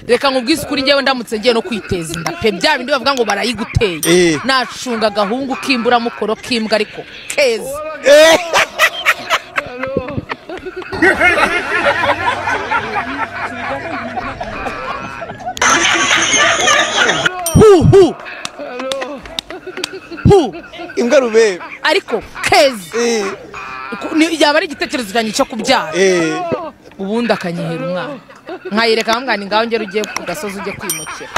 Reka nkubwize ukuri, njyewe ndamutse ngiye no kwiteza inda pe, bya bindi bavuga ngo barayiguteye, nacunga agahungu k'imburamukoro k'imbwa ariko keza. Hu hu hu, imbwa rubebe ariko keza. Yaba ari igitekerezo cyanjye cyo kubyara, ubundi akanyihera umwana nkayereka nkamwana, ngaho ngera ugiye ku gasozi ujye kwimukira.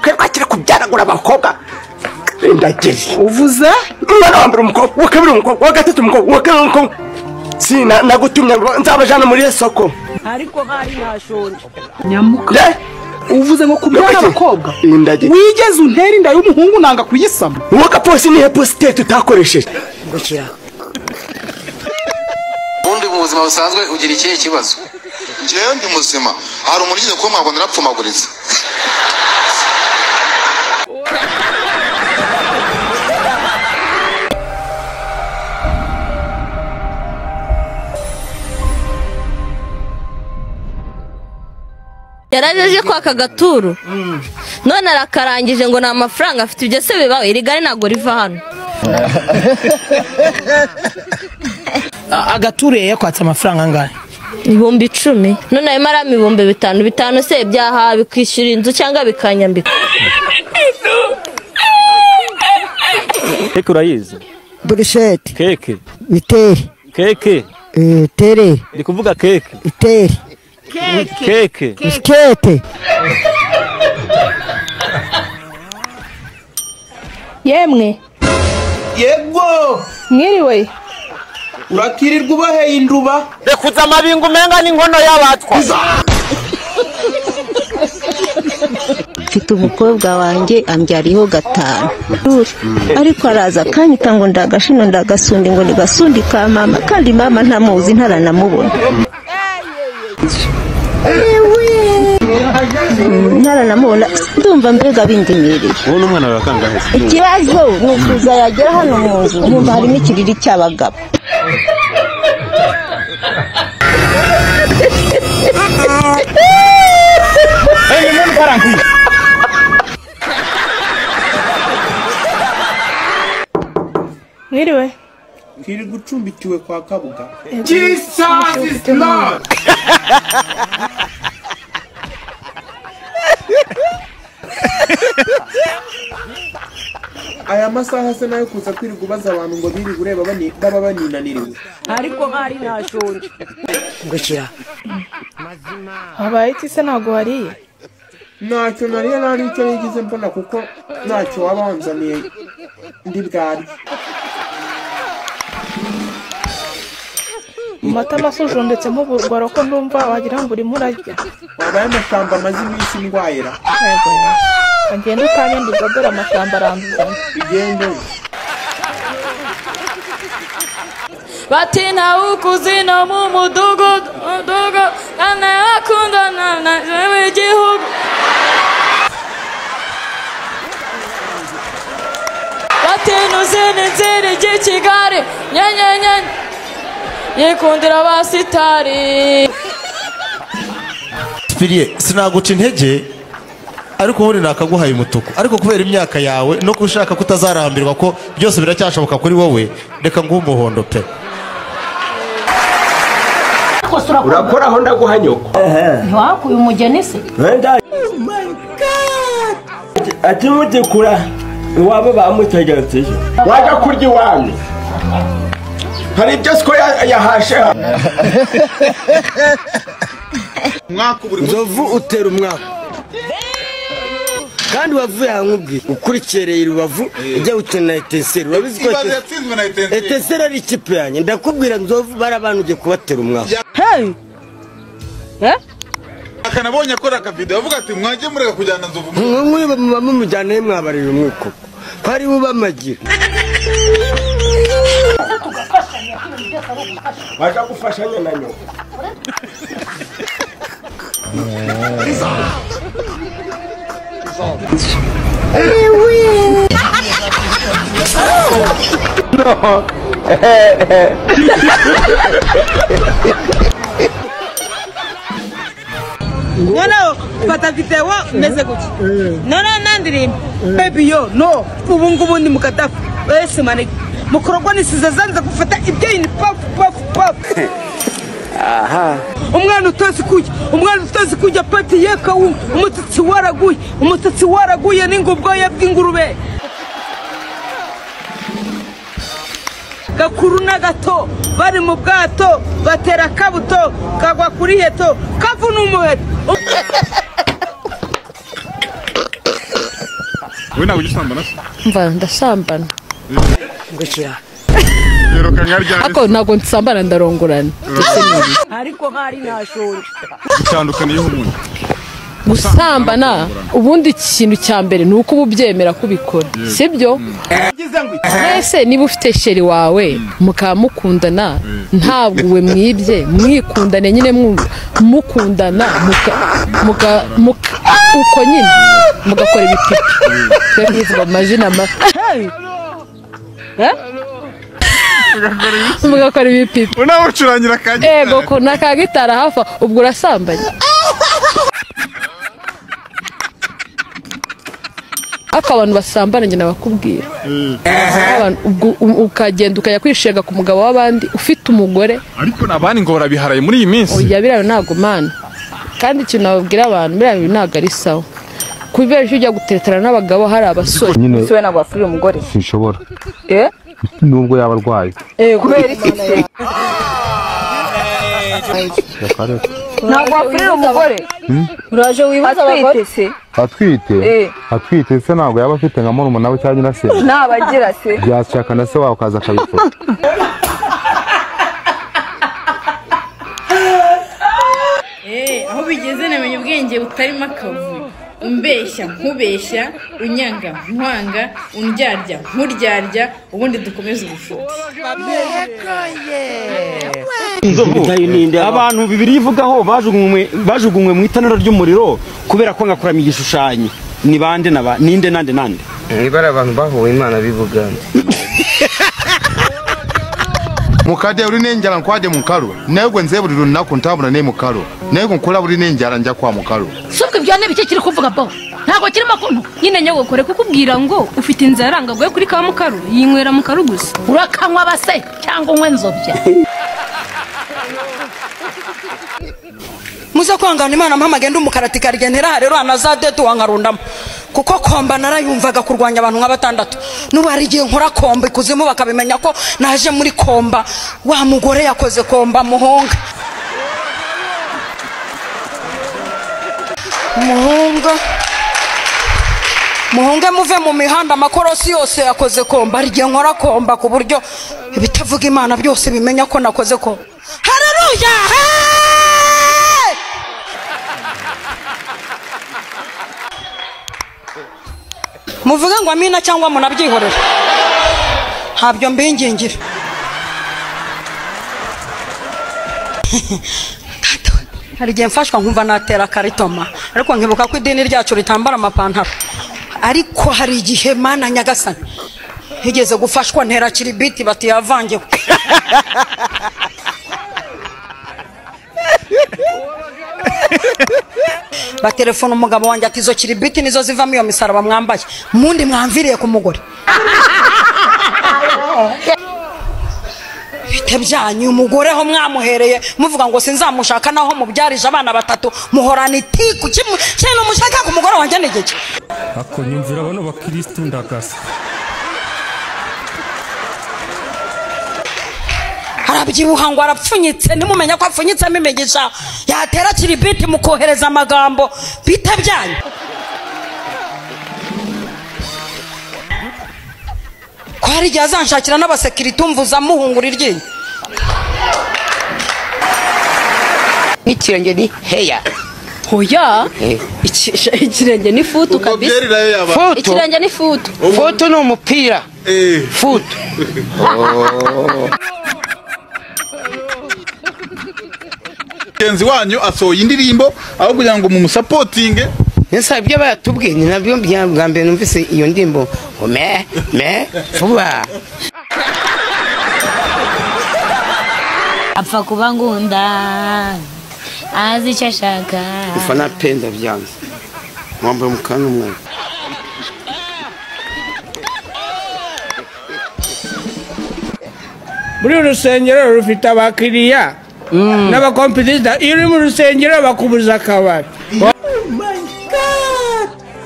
Twakira kubyaragura abakobwa ndageze uvuze umwana wa mbere umukobwa, uwa kabiri umukobwa, uwa gatatu umukobwa, uwa kane umukobwa. Sina nagutumye ngo nzabajana muri soko, ariko hari ntashonje nyamuka. Uvuze ngo kubyara abakobwa wigeze untera inda y'umuhungu nanga kuyisama. Uwa kaposi ni posite tutakoresheje ngukira. Ubundi mu buzima busanzwe ugira ikihe kibazo? Njyewe ndi muzima, hari umuntu ugize kuba mwabona narapfumaguritse. Yarajeje kwaka gaturu none arakarangije ngo nta mafaranga afite. Ibyo se bibawe? Iri gare ntabwo riva hano. Agaturu yakwatse amafaranga angahe? 10,000. None arimo arama 5,000. 5 se byaha bikwishyura inzu cyangwa bikanyambika? Keke urayizi? Burusheti. Keke. Biteri. Keke. Tere. Ndi kuvuga keke. Iteri. Keke. Keke. Yemwe. Yego. Mwiriwe. Urakirirwa ubaheye induba. Rekuza amabingo umenga n'inkono y'abatwa. Mfite umukobwa wanjye ambyariho 5, ariko araza akanyita ngo ndagashino ndagasundi, ngo ni gasundi ka mama, kandi mama ntamuzi ntaranamubona. Ntaranamubona, ndumva mbega bindemereye. Wowe n'umwana wawe kangahe? Ikibazo ni ukuza yagera hano mu nzu nkumva harimo ikiriri cy'abagabo. Mwiriwe. Twirirwa ucumbikiwe kwa Kabuga. Jesus is Lord. Aya masaha se nayo kuza kwirirwa ubaza abantu ngo birirwe ureba baba baninaniriwe. Ariko hari ntashonje ngukira. Habaye iki se ntabwo wariye? Ntacyo nariye, nta n'icyo nigize mbona kuko ntacyo waba wanzaniye ndi bwarye. Mu matama asujundetse nk'uburwaro ko ndumva wagira ngo urimo urarya. Wabaye amashyamba amaze iminsi ndwayira. Yego ngende utanyanduza dore amashyamba aranduzanya. Bigende. Bati ntawe no mu mudugudu mudugudu kandi akundana na w'igihugu. Bati ntuzindi nzira ijya i Kigali nyenyenyenye yikundira abasitari. Piriye sinaguca intege, ariko ubundi nakaguhaye umutuku, ariko kubera imyaka yawe no kushaka kutazarambirwa ko byose biracyashoboka kuri wowe, reka nguhe umuhondo pe. Urakoraho ndaguha nyoko. Ntiwakuye umugeni se? Oh my God! Ati mutikura iwabo bamutegetse. Wajya kurya iwanyu. Hari ibyo siko yahashe. Nzovu utera umwaka. Kandi wavuye ahankubwira ukurikereye Rubavu ujya gukina Eteseri, urabizi ko Eteseri ari ikipe yanjye, ndakubwira Nzovu barabantu ugiye kubatera umwaka. Hey! Akanabonye akora akavideo avuga ati mwajye mureka kujyana Nzovu. Mwe muba mumujyana he mwabarira umwiko ko ari bo bamagira. Baje gufashanya na nyoko. No. Noneho mfata videwo meze gutya, noneho nandirimba baby yo no ubu ngubu ndi mu kadafu wese manege mukorogwa nisize zanze gufata ibyeyini pafu pafu pafu. Aha. Umwana utazi kujya, umwana utazi kujya pati yekawunga, umusatsi waraguye, umusatsi waraguye n'ingubwoya bw'ingurube. Gakuru na gato bari mu bwato batera akabuto kagwa kuri heto kavuna umuheto. We ntabwo ujya usambana se? Mva ndasambana. Ngukira. Ako ntabwo nsambana ndarongorana. Ariko hari ntashonje. Bitandukaniyeho ubundi. Gusambana ubundi ikintu cya mbere ni uko uba ubyemera kubikora, sibyo? Mwese niba ufite sheri wawe mukaba mukundana, ntabwo we mwibye, mwikundane nyine mukundana uko nyine mugakora ibipipi. Twe kubivuga amazina mugakora ibipipi. Unamucurangira ka gitari. Ego ko na ka gitari hafa ubwo urasambanye. Ariko abantu basambana njye nabakubwira. Ukagenda ukajya kwishega ku mugabo w'abandi ufite umugore. Ariko nabandi ngo barabiharaye muri iyi minsi. Oya biriya ntabwo mana. Kandi ikintu nababwira abantu biriya bintu ntabwo ari sawa. Kubera iyo ujya guteretana n'abagabo hari abasore. Ese we ntabwo wafurira umugore? Sinshobora. Nubwo yaba arwaye. Kubera iki? Ntabwo wafurira umugore? Uraje wibuza abagore? Atwite? Atwite se ntabwo yaba afite nka murumuna we cyangwa nyirasenge? Ntabagira se. Byashaka na se wawe ukaza akabikora. Aho bigeze namenye ubwenge butarimo akavuyo. Umbeshya nkubeshya, unyanga nkwanga, undyarya nkuryarya, ubundi dukomeze ubushuti. Abantu bibiri ivugaho bajugunywe mu itanura ry'umuriro kubera ko ngakuramo igishushanyo. Ni bande naba ninde nande nande? Niba ari abantu bahuwe Imana b'Ibugande. Mukade uri n'enjala nkwade mukalu naye gwe nze buli lunaku ntambula ne mukalu naye nkola buli n'enjala nja kwa mukalu. Subwo ibyo ne bike kiri kuvuga bo ntago kirimo kuntu nyine nyogokore kukubwira ngo ufite inzara ngo kuri ka mukaru yinywera mukaru gusa urakanywa base cyangwa unywe nzobya. Muze kwangana Imana mpamagenda umukarati karigentera rero anazadetu wankarundamo kuko komba narayumvaga kurwanya abantu nka batandatu. Nubu hari igihe nkora komba ikuzimu bakabimenya ko naje muri komba, wa mugore yakoze komba muhunga. Muhunga muhunge muve mu mihanda amakorosi yose yakoze komba. Hari igihe nkora komba ku buryo ibitavuga Imana byose bimenya ko nakoze komba. Haleluya! Muvuge ngo amina cyangwa munabyihorera, ntabyo mbingingira. Hari igihe mfashwa nkumva natera karitoma, ariko nkibuka ko idini ryacu ritambara amapantaro. Ariko hari igihe Mana nyagasani higeze gufashwa ntera kiribiti bati yavangewe. Batelefona umugabo wanjye ati izo kiribiti nizo zivamo iyo misaraba mwambaye, mundi mwamviriye ku mugore. Bite byanyu umugore ho mwamuhereye muvuga ngo sinzamushaka naho mubyarije abana batatu muhorana itiku kintu mushaka ku mugore wanjye ni gike. Ako nyumvira bano bakristu ndagasa. Arabyibuha ngo arapfunyitse, ntimumenya ko apfunyitsemo imigisha yatera kiribiti mukohereza amagambo. Bite byanyu ko hari igihe azanshakira n'abasekirite umvuza muhungura iryinyo. Ikirenge ni heya. Hoya ikirenge ni futu kabisa. Ikirenge ni futu. Futu ni umupira. Futu. Mugenzi wanyu asohoye indirimbo aho kugira ngo mumusapotinge. Nsa ibyo bayatubwiye ni nabyo bwa mbere numvise iyo ndirimbo ngo me me vuba. Apfa kuba ngunda Azi icyo ashaka. Ufana penda byanze. Wambaye umukara n'umweru. Muri urusengero rufite abakiriya n'abakompetita. Iyo uri mu rusengero bakubuza akabari.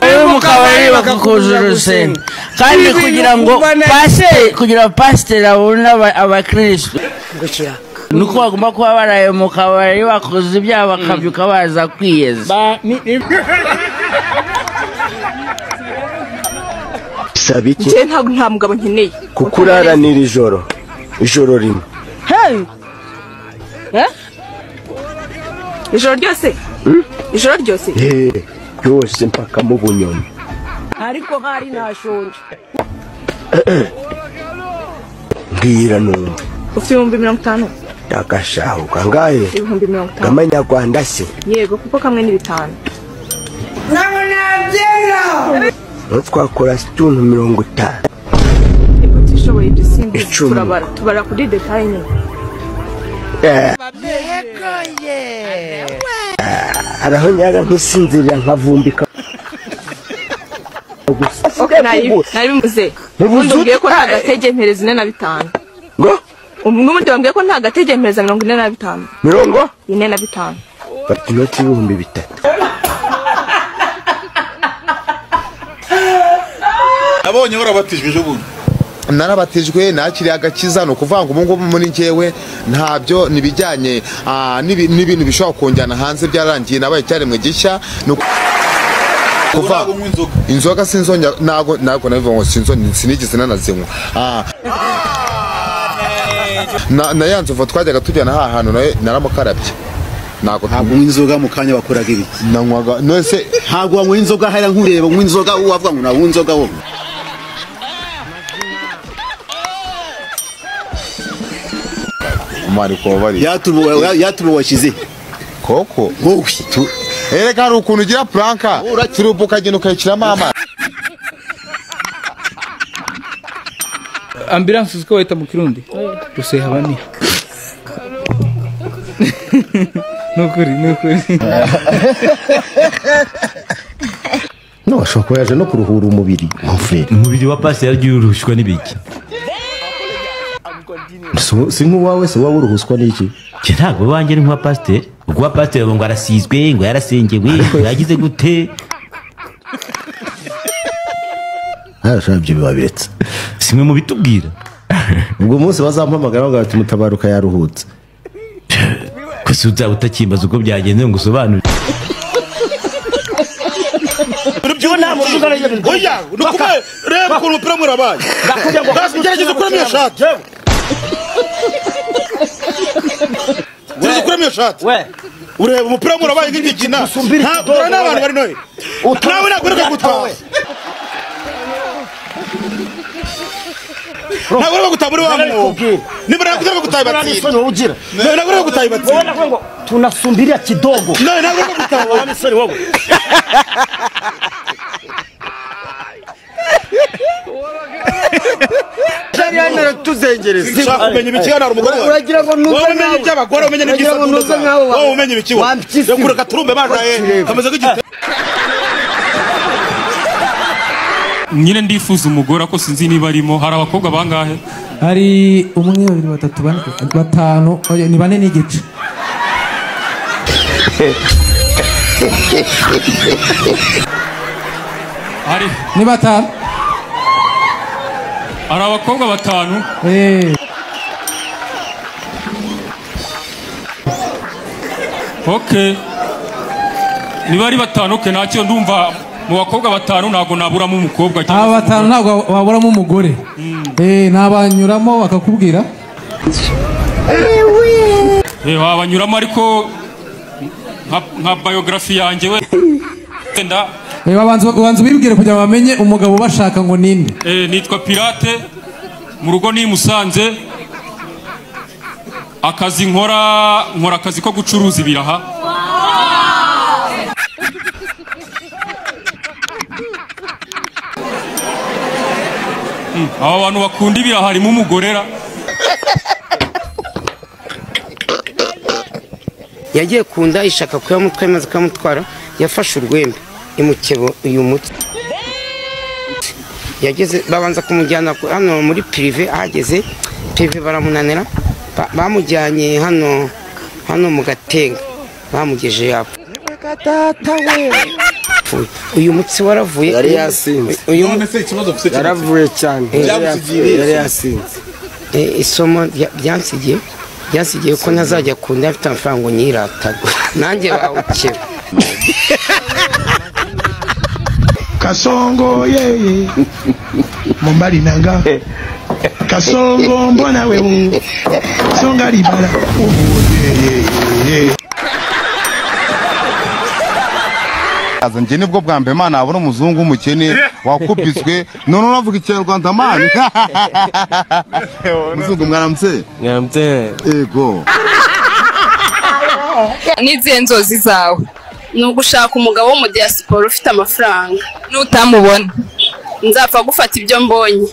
Uri mu kabari bakakubuza urusengero. Kandi kugira ngo pasiteri abone abakristo nuko bagomba kuba baraye mu kabari bakoze ibyaha bakabyuka baza kwiyeza. Saba iki? Njye ntabwo nta mugabo nkeneye. Kuko uraranira ijoro. Ijoro rimwe. Hey! Eh? Ijoro ryose? Ijoro ryose? Eh, ryose mpaka mu bunyoni. Ariko hari nashonje. Mbwira numva. Ufite 50,000. Ndagashahuka ngaye. 50,000. Amanyarwanda se? Yego, kuko kamwe ni 5. Nabona byera. Twakora situntu 50. Utishoboye ibyo simbi turabara tubara kuri detail nyine. Araho nyaga nkisinzirira nkavumbika. Okay, nabimuze. Ubundi ubwiye ko nta gatege mpereza 45. Ngo? Ubundi wambwiye ko nta gatege mpereza 45. 45. Fata inoti 3000. Nabonye warabatijwe ejo bundi. Narabatijwe nakiriye agakiza, ni ukuvuga ngo ubu ngubu muri njyewe ntabyo nibijyanye n'ibintu bishobora kunjyana hanze byararangiye, nabaye icyaremwe gishya. Inzoga sinzongera, ntago nabivuga ngo sinzongera, sinigeze nanazinywa. Na ya nzovu twajyaga tujyana ha hantu nayo naramukarabye. Ntabwo unywa inzoga mu kanya bakoraga ibiki? Nanywaga nose ntabwo wanywa inzoga hera nkureba unywa inzoga wavuga ngo nanywa inzoga wowe. Yatubu washize koko wowe erega hari ukuntu ugira planka turubu ukagenda ukayiciramo amazi. Ambulance uziko bayita mu Kirundi rusehabaniha. Nukuri nukuri. No ashobora kuba yaje no kuruhura umubiri. Umubiri wa pasiteri yagiye uruhushwa n'ibiki? Si nk'uwawe se wowe uruhuswa n'iki? Njye ntabwo wanjye ni nk'uwa pasiteri. Ubwo uwa pasiteri ngo arasizwe, ngo yarasengewe, ngo yagize gute? Ntarashobora ibyo biba biretse. Si mwe mubitubwira. Ubwo munsi bazampamagara bavuga bati mutabaruka yaruhutse. Gusa uzaba utakimbaza uko byagenze ngo usobanure. Oya, nukume reba ukuntu umupira murabaye. Gerageza ukuremo iyo shati. Gerageza ukuremo iyo shati. Ureba umupira murabaye nk'igikina. Ntabwo n'abantu bari noye. Nawe ntabwo ureka gutaha. Ntabwo ureka gutaha muri wa mwobo. Niba ntabwo ureka gutaha ibatsinda. Ntabwo ureka gutaha ibatsinda. Tunasumbiria kidogo. Ntabwo ureka gutaha wowe. Misori wowe. Tuzengereza. Ushaka kumenya ibiki hano hari umugore wawe. Uragira ngo nuze Wowe umenye iby'abagore, umenye Uragira ngo nuze nkawe. Wowe umenye ibiki wowe. Reka turumbe baje kameze nk'igite. Nyine ndifuza umugore ako sinzi niba arimo. Hari abakobwa bangahe? Hari 1 2 3 4 5, ni 4 n'igice. Hari ni 5. Hari abakobwa 5. Okay. Niba ari 5 okay, ntacyo ndumva mu bakobwa 5 ntago naburamo umukobwa cyangwa aba 5 ntago waburamo umugore. Nabanyuramo bakakubwira. Wabanyuramo ariko nka biography yanjye we. Wenda babanza ubibwire kugira ngo bamenye umugabo bashaka ngo ninde. Nitwa Pirate, mu rugo ni Musanze. Akazi nkora akazi ko gucuruza ibiraha. Aba bantu bakunda ibiraha harimo umugorera. Yagiye ku nda ishaka kuyamutwara, imaze kuyamutwara yafashe urwembe imukebo uyu mutsi. Yageze babanza kumujyana hano muri prive, ahageze prive baramunanira, bamujyanye hano mu Gatenga, bamugeje yapfa. Uyu mutsi waravuye, yari yasinze. Uyu yaravuye cyane, yari yasinze. Isomo byansigiye ko ntazajya kunda afite amafaranga ngo nyirataga nanjye bawukeba. Kasongo yeye Mombali nanga Kasongo mbona wewe Songa libala yeye. Aza nje nibwo bwa mbere mana abona umuzungu umukene wakubiswe none uravuga ikinyarwanda man. Muzungu mwaramutse? Mwaramutse. Ego. N'izihe nzozi zawe? Ni ugushaka umugabo wo mu diaspora ufite amafaranga. Nutamubona nzapfa gufata ibyo mbonye.